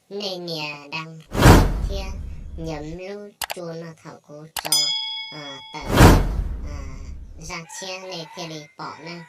Nej nias đăng ký thiab nhấn lub chuông no thaum kuv tso tawm zaj tshiab nej thiaj li pom nawb.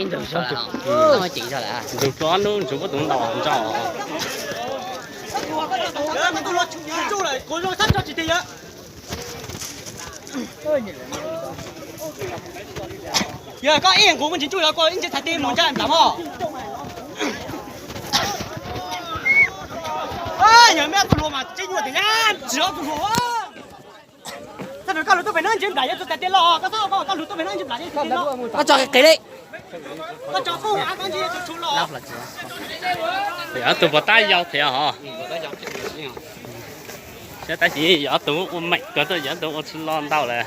Ntug ob hnub ntshe kuv tus ntau ntsau. Yog koj ib nqus muaj tsis tsuj yog koj ib ntsis thaij tib mus ntsaj ntam mog. Yog me tus hluas mas tsis nyuaj tias nyab tsis ob tug hluas. Txog nws koj lug tuaj pem no ntsis nplam yog tus txais tes los, koj txhob koj lug tuaj pem no ntsis nplam yog tus txais tes los. Koj tso qis qis li. Koj tso qis qis li. Yog tus puas tab yau thiab hos. Saib tab sis yog tus ua meem kawg tuaj, yog tus ua tsis lo ntau lawm.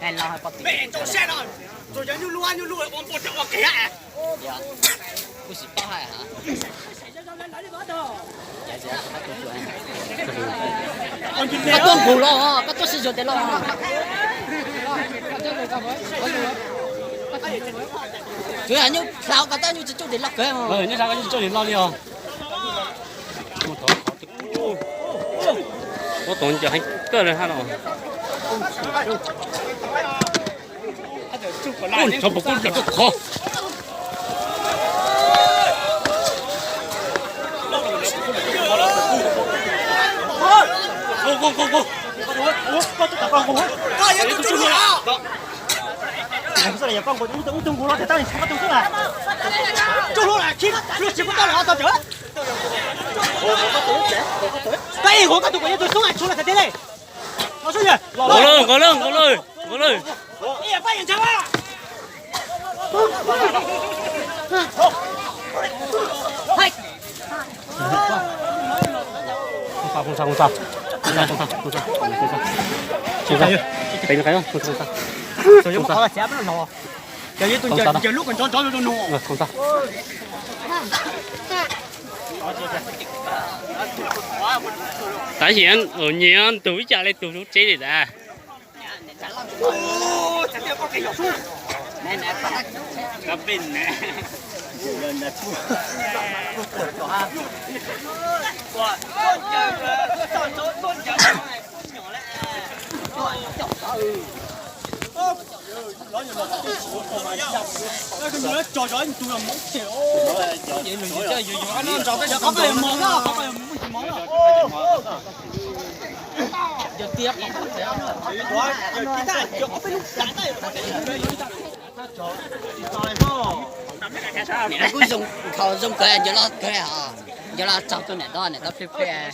Koj tuaj nqus los, koj tuaj sib zuag tes los. Tsuas yog nyuj hlauv koj tab nyuj tsis tsuj tes los kawg. Nyuj hlauv koj nyuj tsis tsuj tes los li os. Ua tau ncaws heev kawg li hab no. Ua tsaug pom koj ncaws rau qhov. Nqos lawm, nqos lawm, nqos lawm, nqos lawm. Tab sis nyias ntug ib yam li tus lub tsev li ntawd. Niam kuj zoo, nkhaus zoo kawg, nco los kawg os. Nco los tsaug rau niam tod, niam tod pliag pliag.